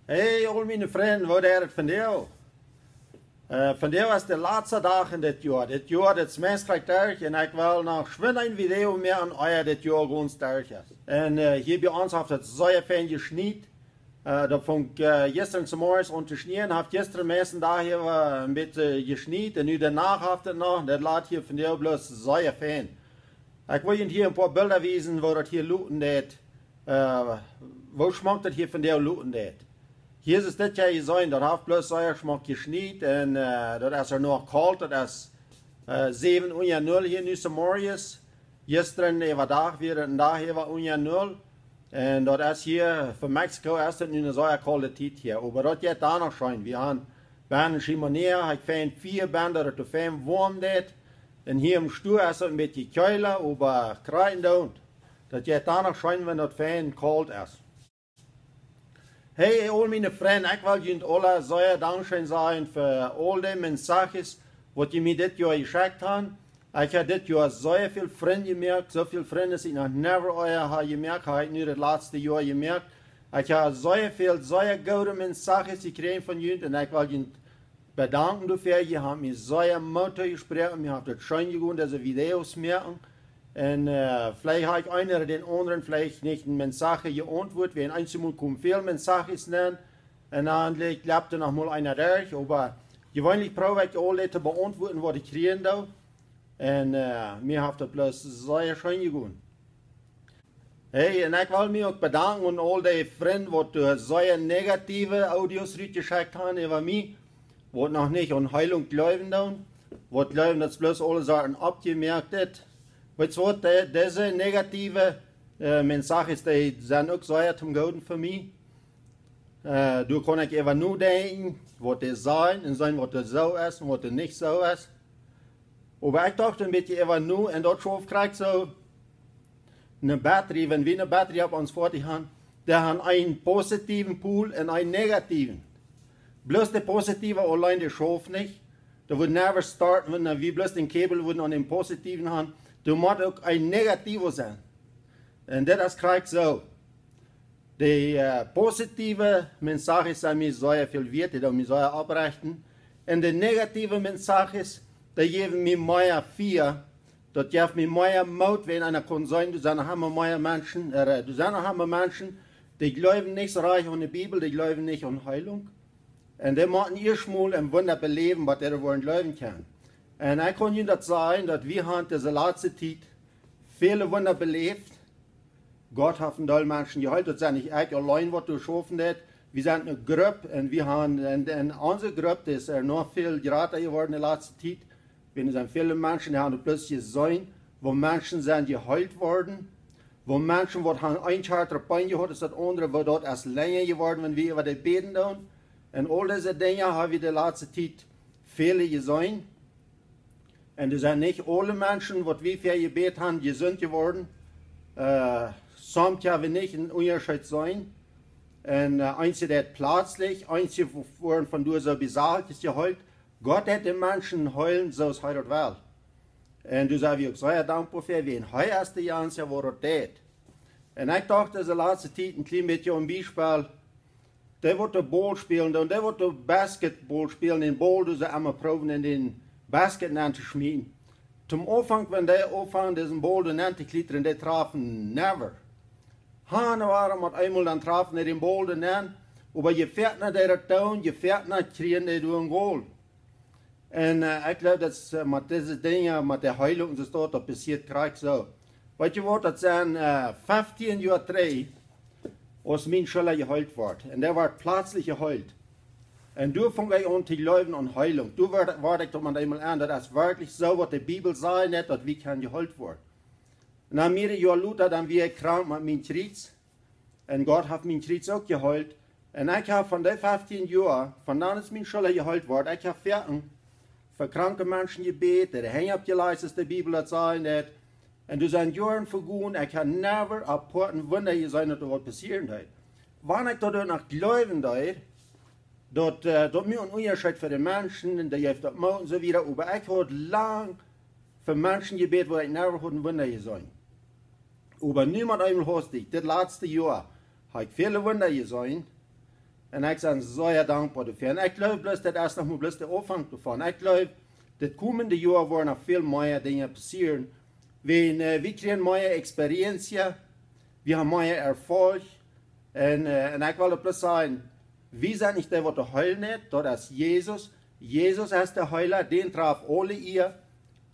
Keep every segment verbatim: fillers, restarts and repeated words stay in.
Hey, aul miene Frind, woo jeit et vondoag? Äh, vondoag es de latste Dach en dit Joa. Dit Joa, dit es meist krakjt derch un ekj well noch schwind een Video moaken, ea dit Joa gaunz derch es. Un, äh, hia bie ons haft et sea fein jeschniet. Äh, daut funk, äh, jistren zemorjes aun to schnieen, haft jistren meist dän Dach äwa een bät jeschniet un nu de Nacht haft et noch, daut lat hia vondoag bloos sea fein. Ekj well junt hia een poa Bilda wiesen, woo daut hia luten deit. Äh, woo schmock daut hia vondoag luten deit. Hia es et dit Joa jeseenen, daut haft bloos sea schmock jeschniet un, äh, daut es ea noch kolt, daut es, äh, säwen Uhr null hia nu zemorjes. Jistren äwa Dach wia et een Dach äwa Uhr null. Un daut es hia, fa Mexiko es et nu eene sea kolde Tiet hia. Oba daut jeit dan noch scheen. Wie haben bie de Chimenea, ekj fein Fia bie, daut et fein woam deit. Un hia em Stua es et een bät kjeela, oba krakjt endoont. Daut jeit dan noch scheen, wan daut fein kolt es. Hey, aul miene Frind, ekj well junt aula sea dankscheen sajen fa aul de mensajes, waut jie mie dit Joa jeschekjt haben. Ekj hab dit Joa sea väl Frind jemoakt, soo väl Frind aus ekj noch never ea hab jemoakt, hab ekj nu daut latste Joa jemoakt. Ekj hab sea väl, sea goode mensajes jekjräajen von junt un ekj well junt bedanken doafäa. Jie haben mie sea Moot jesproaken, mie haft et scheen jegonen, dise Videos moaken. Un, äh, veleicht hab ekj eenen dän aundren veleicht nich een mensaje jeauntwuat, wiels eenjemol komen väl mensajes nenn. Un dan jleeft doa noch mol eena derch, oba jeweenlich proow ekj aule to beauntwuaden, waut ekj kjrieen doo. Un, äh, mie haft et bloos sea scheen jegonen. Hey, un ekj well mie uk bedanken aun aul de Frind, waut doa sea negative Audios rutjeschekjt haben äwa mie, waut noch nich aun Heilunk jleewen doonen, waut jleewen, daut bloos aules doa oppjemoakt es. Weetst waut, de, dise negative, äh, mensajes, dee sent uk sea toom Gooden fa mie. Äh, doa kaun ekj äwa nodenkjen, waut dee sajen un seenen, waut doa soo es un waut doa nich soo es. Oba ekj docht een bät äwa no un daut schauft krakjt soo eene Batterie, wan wie eene Batterie opp ons Foatich haben, dee haben eenen positiven Pol un eenen negativen. Bloos de positive auleen, dee schauft nich. Dee woat never starten, wan wie bloos dän Kabel wudden aun dän positiven haben. Doa mott uk een negativo sennen. Un dit es krakjt soo. De, äh, positive mensajes sent mie sea väl wieet, dee doonen mie sea oprechten. Un de negative mensajes, dee jäwen mie mea Fia, daut jeft mie mea Moot, wan eena kaun seenen, doa sent noch emma mea Menschen, äh, doa sent noch emma Menschen, dee jleewen nich soo rajcht aun de Bibel, dee jleewen nich aun Heilunk. Un dee motten ieescht mol een Wunda beläwen, waut dee woaren jleewen kjennen. Un ekj kaun junt daut sajen, daut wie haben dise latste Tiet väle Wunda beläft. Gott haft een Deel Menschen jeheelt, daut sent nich ekj auleen, waut doa schaufen deit. Wie sent eene Grupp un wie haben, un, un onse Grupp es ea noch väl jrata jeworden de latste Tiet. Wie sent väle Menschen, dee haben daut bloos jeseenen, woo Menschen sent jeheelt worden, woo Menschen, waut haben een Kjarta Pien jehaut aus daut aundre, woo daut es lenja jeworden, wan wie äwa dee bäden doonen. Un aul dise Dinja haben wie de latste Tiet väle jeseenen. Un doa sent nich aule Menschen, waut wie fa jebät haben, jesunt jeworden. Äh, somje haben nich eenen Unjascheet jeseenen. Un, äh, eenje daut pletslich, eenje wo-, woaren von doa soo besajcht jeheelt. Gott haft de Menschen heelen, soo aus hee daut well. Un doa sent wie uk sea dankboa fa, wiels hee es de eensja, waut daut deit. Un ekj docht, dise latste Tiet een kjlien bät een Biespel, dee waut de Baul spälen, dan dee waut de Basketball spälen, dän Baul doonen see emma proowen en dän Basket nenn to schmieten. Toom Aunfank, wan dee aunfangen, disen Baul doa nenn to kjlietren, dee trafen never. Han un wan mol eemol dan trafen dee dän Baul doa nenn, oba je foakna dee daut doonen, je foakna kjrieen dee doa een Goal. Un, äh, ekj jleew daut, äh, met dise Dinja, met de Heilunk un soo, daut passieet krakjt soo. Weetst waut, daut sent, äh, feftieen Joa trigj, aus mien Schulla jeheelt wort. Un dee wort pletslich jeheelt. Un doa funk ekj aun to jleewen aun Heilunk. Doa wort, wort ekj daut met eemol en, daut es werkjlich soo, waut de Bibel sajcht, nich daut wie kjennen jeheelt woaren. Un dan mea Joa lota, dan wia ekj krank met mien Kjriets. Un Gott haft mien Kjriets uk jeheelt. Un ekj hab von dee feftieen Joa, von dan aus mien Schulla jeheelt wort, ekj hab foaken fa kranke Menschen jebät, de Henj oppjelajcht, aus de Bibel daut sajcht. Un doa sent Joaren vegonen, ekj hab never een Wunda jeseenen, daut doa waut passieren deed. Wan ekj daut uk noch jleewen deed, daut, äh, daut mie een Unjascheet fa de Menschen, un dee jeef daut Moot un soo wieda, oba ekj haud lang fa Menschen jebät, wua ekj never haud een Wunda jeseenen. Oba nu met eemol haud ekj, dit latste Joa, hab ekj väle Wunda jeseenen. Un ekj sie sea dankboa doafäa. Un ekj jleew bloos, daut es noch mau bloos de Aunfank doavon. Ekj jleew, dit komende Joa woaren noch väl mea Dinja passieren. Wan, äh, wie kjrieen mea Experienz, wie haben mea Erfolg. Un, äh, un ekj well bloos sajen, wie sent nich dee, waut de Heilunk haft, daut es Jesus. Jesus es de Heela, dän traft aule Ea.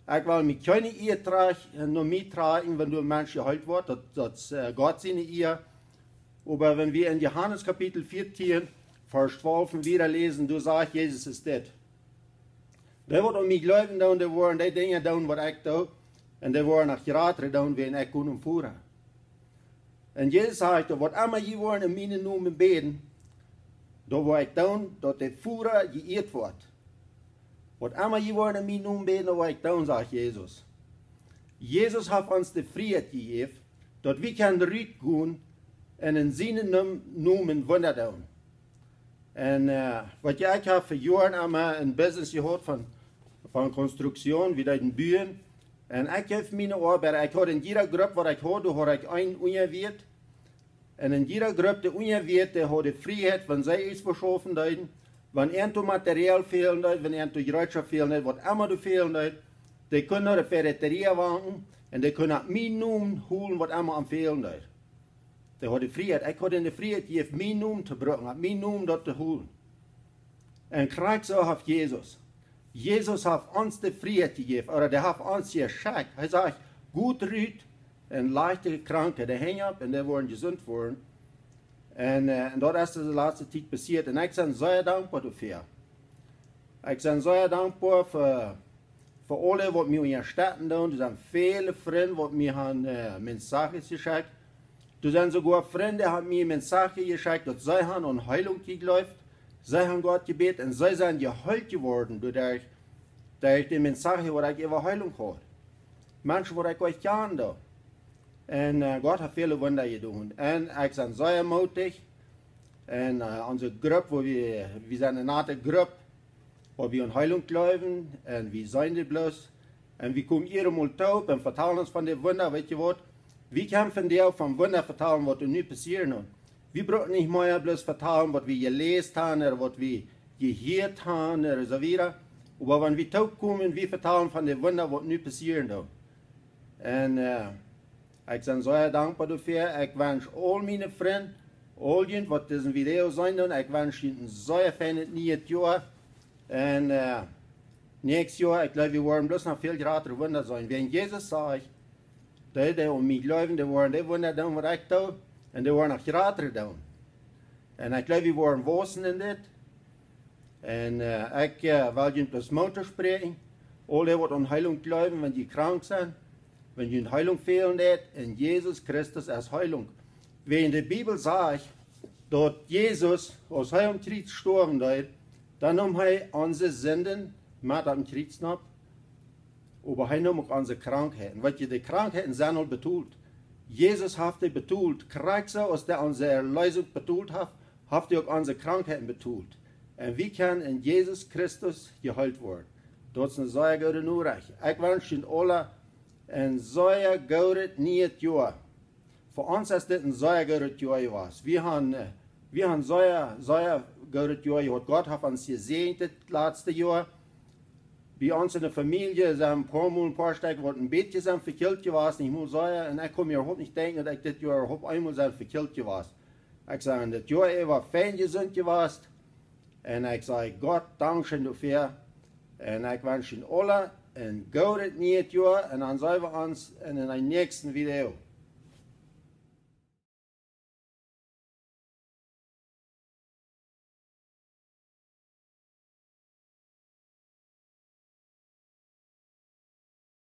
Ekj well mie kjeene Ea trakjen, no mie trakjen, wan doa een Mensch jeheelt woat, daut, daut es, äh, Gott siene Ea. Oba wan wie en Johanes Kapitel vieetieen, Varsch twalf un wieda läsen, doa sajcht Jesus es dit: Dee, waut aun mie jleewen doonen, dee woaren dee Dinja doonen, waut ekj doo, un dee woaren noch jratre doonen, wiels ekj go nom Voda. Un Jesus sajcht: Waut emma jie woaren en mienen Nomen bäden, daut woa ekj doonen, daut de Voda jeieet woat. Waut emma jie woaren en mienen Nomen bäden, daut woa ekj doonen, sajcht Jesus. Jesus haft ons de Frieheit jejäft, daut wie kjennen rutgonen un en sienen Nom-, Nomen Wunda doonen. Un, äh, waut jie, ekj hab ver Joaren emma een Business jehaut von, von Konstruktion, wie deeden buen. Un ekj jeef miene Oabeida, ekj haud en jieda Grupp, waut ekj haud, doa haud ekj een Unjawirt. Un en jieda Grupp, de Unjawirt, dee haud de Frieheit, wan see eent veschaufen deeden, wan an Material fälen deed, wan an Jereetschoft fälen deed, waut emma doa fälen deed, dee kunnen no de Ferreteria gonen un dee kunnen opp mienen Nomen holen, waut emma an fälen deed. Dee haud de Frieheit, ekj haud an de Frieheit jejäft, mienen Nomen to brucken, opp mienen Nomen daut to holen. Un krakjt soo haft Jesus. Jesus haft ons de Frieheit jejäft, ooda dee haft ons jeschekjt. Hee sajcht: Got rut un lajcht de Kranke de Henj opp un dee woaren jesunt woaren. Un, äh, un daut es de latste Tiet passieet. Un ekj sie sea dankboa doafäa. Ekj sie sea dankboa fa, fa aule, waut mie unjastetten doonen. Doa sent väle Frind, waut mie haben, äh, Mensajes jeschekjt. Doa sent soogoa Frind, dee haben mie Mensajes jeschekjt, daut see haben aun Heilunk jejleeft. See haben Gott jebät un see sent jeheelt jeworden, doaderch, derch de Mensajes, waut ekj äwa Heilunk haud. Menschen, waut ekj uk kjand. Un, äh, Gott haft väle Wunda jedonen. Un ekj sie sea mootich. Un, äh, onse Grupp, wua wie, wie sent eene nate Grupp, wua wie aun Heilunk jleewen, un wie sent dee bloos. Un wie komen hia emol toop un vetalen ons von de Wunda, weetst du waut? Wie kjennen vondoag von Wunda vetalen, waut doa nu passieren. Un wie brucken nich mea bloos vetalen, waut wie jeläst haben, ooda waut wie jehieet haben, ooda soo wieda. Oba wan wie toop komen, wie vetalen von de Wunda, waut nu passieren. Un, äh, ekj sie sea dankboa doafäa. Ekj wensch aul miene Frind, aul dee, waut dise Video seenen doonen, ekj wensch an een sea feinet nieet Joa. Un, äh, näakjstet Joa, ekj jleew, wie woaren bloos noch väl jratre Wunda seenen. Wan Jesus sajcht, dee, dee aun mie jleewen, dee woaren dee Wunda doonen, waut ekj doo, un dee woaren noch jratre doonen. Un ekj jleew, wie woaren wausen en dit. Un, äh, ekj, äh, well junt bloos Moot toospräakjen. Aule, waut aun Heilunk jleewen, wan jie krank sent, wan jie Heilunk fälen deit, un Jesus Christus es Heilunk. Wan de Bibel sajcht, daut Jesus, aus hee aum Kjriez jestorwen es, dan neem hee onse Sinden met aum Kjriez nopp, oba hee neem uk onse Krankheiten. Weetst du, de Krankheiten sent aul betolt. Jesus haft dee betolt. Krakjt soo aus hee onse Erleesunk betolt haft, haft hee uk onse Krankheiten betolt. Un wie kjennen en Jesus Christus jeheelt woaren. Daut es eene sea goode Norecht. Ekj wensch junt aule een sea goodet nieet Joa. Fa ons es dit een sea goodet Joa jewast. Wie haben, äh, wie haben sea, sea goodet Joa jehaut. Gott haft ons jesäajent dit latste Joa. Bie ons en de Famielje sent een poa Mol een poa Stekj, waut een bät sent vekjilt jewast, nich mol sea. Un ekj kaun mie äwahaupt nich denkjen, daut ekj dit Joa äwahaupt eemol sie vekjilt jewast. Ekj sie dit Joa äwa fein jesunt jewast. Un ekj saj Gott dankscheen doafäa. Un ekj wensch junt aule een goodet nieet Joa. Un dan seenen wie ons en een näakjsten Video.